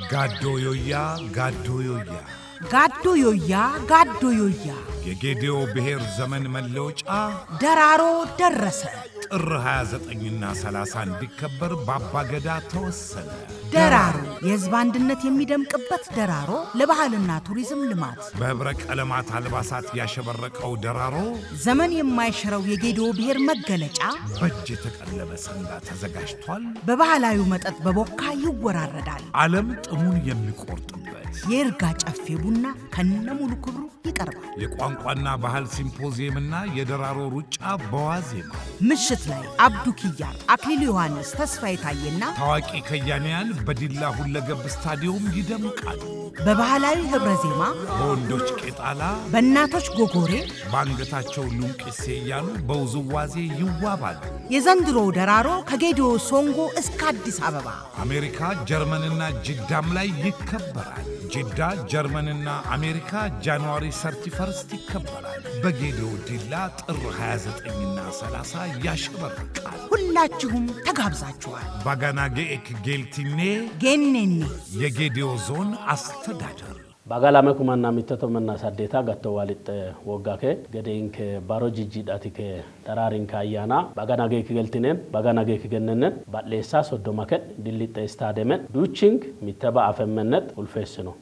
ጋዶ ዮያ ጋዶ ዮያ፣ ጋዶ ዮያ ጋዶ ዮያ፣ የጌዴኦ ብሔር ዘመን መለወጫ ደራሮ ደረሰ። ጥር 29ና 30 እንዲከበር በአባገዳ ተወሰነ። ደራሮ የሕዝብ አንድነት የሚደምቅበት ደራሮ ለባህልና ቱሪዝም ልማት በኅብረ ቀለማት አልባሳት ያሸበረቀው ደራሮ ዘመን የማይሽረው የጌዴኦ ብሔር መገለጫ በእጅ የተቀለበ ሰንጋ ተዘጋጅቷል። በባህላዊው መጠጥ በቦካ ይወራረዳል። ዓለም ጥሙን የሚቆርጥበት የይርጋ ጨፌ ቡና ከነሙሉ ክብሩ ይቀርባል። የቋንቋና ባህል ሲምፖዚየምና የደራሮ ሩጫ በዋዜማው ምሽት ላይ አብዱ ኪያር፣ አክሊሉ ዮሐንስ፣ ተስፋዬ ታዬና ታዋቂ ከያንያን በዲላ ሁለገብ ስታዲየም ይደምቃሉ። በባህላዊ ኅብረ ዜማ በወንዶች ቄጣላ፣ በእናቶች ጎጎሬ በአንገታቸው ሉንቅሴ እያሉ በውዝዋዜ ይዋባሉ። የዘንድሮው ደራሮ ከጌዲዮ ሶንጎ እስከ አዲስ አበባ አሜሪካ፣ ጀርመንና ጅዳም ላይ ይከበራል። ጅዳ፣ ጀርመንና አሜሪካ January 31 ይከበራል። በጌዲዮ ዲላ ጥር 29ና 30 ያሸበርቃል። ሁላችሁም ተጋብዛችኋል። ባጋናጌኤክ ጌልቲኔ ጌኔኔ የጌዲዮ ዞን አስተዳደር Bagalame kumanna mittoto manna saddeeta gatto walixxe woggake gedeinke baro jijjidhatike dararinke ayyaana bagana geeki geltinen bagana geeki gennenen badheessa soddomake dillixe istaademen duuchink mitteba afemmennet ulfeessino.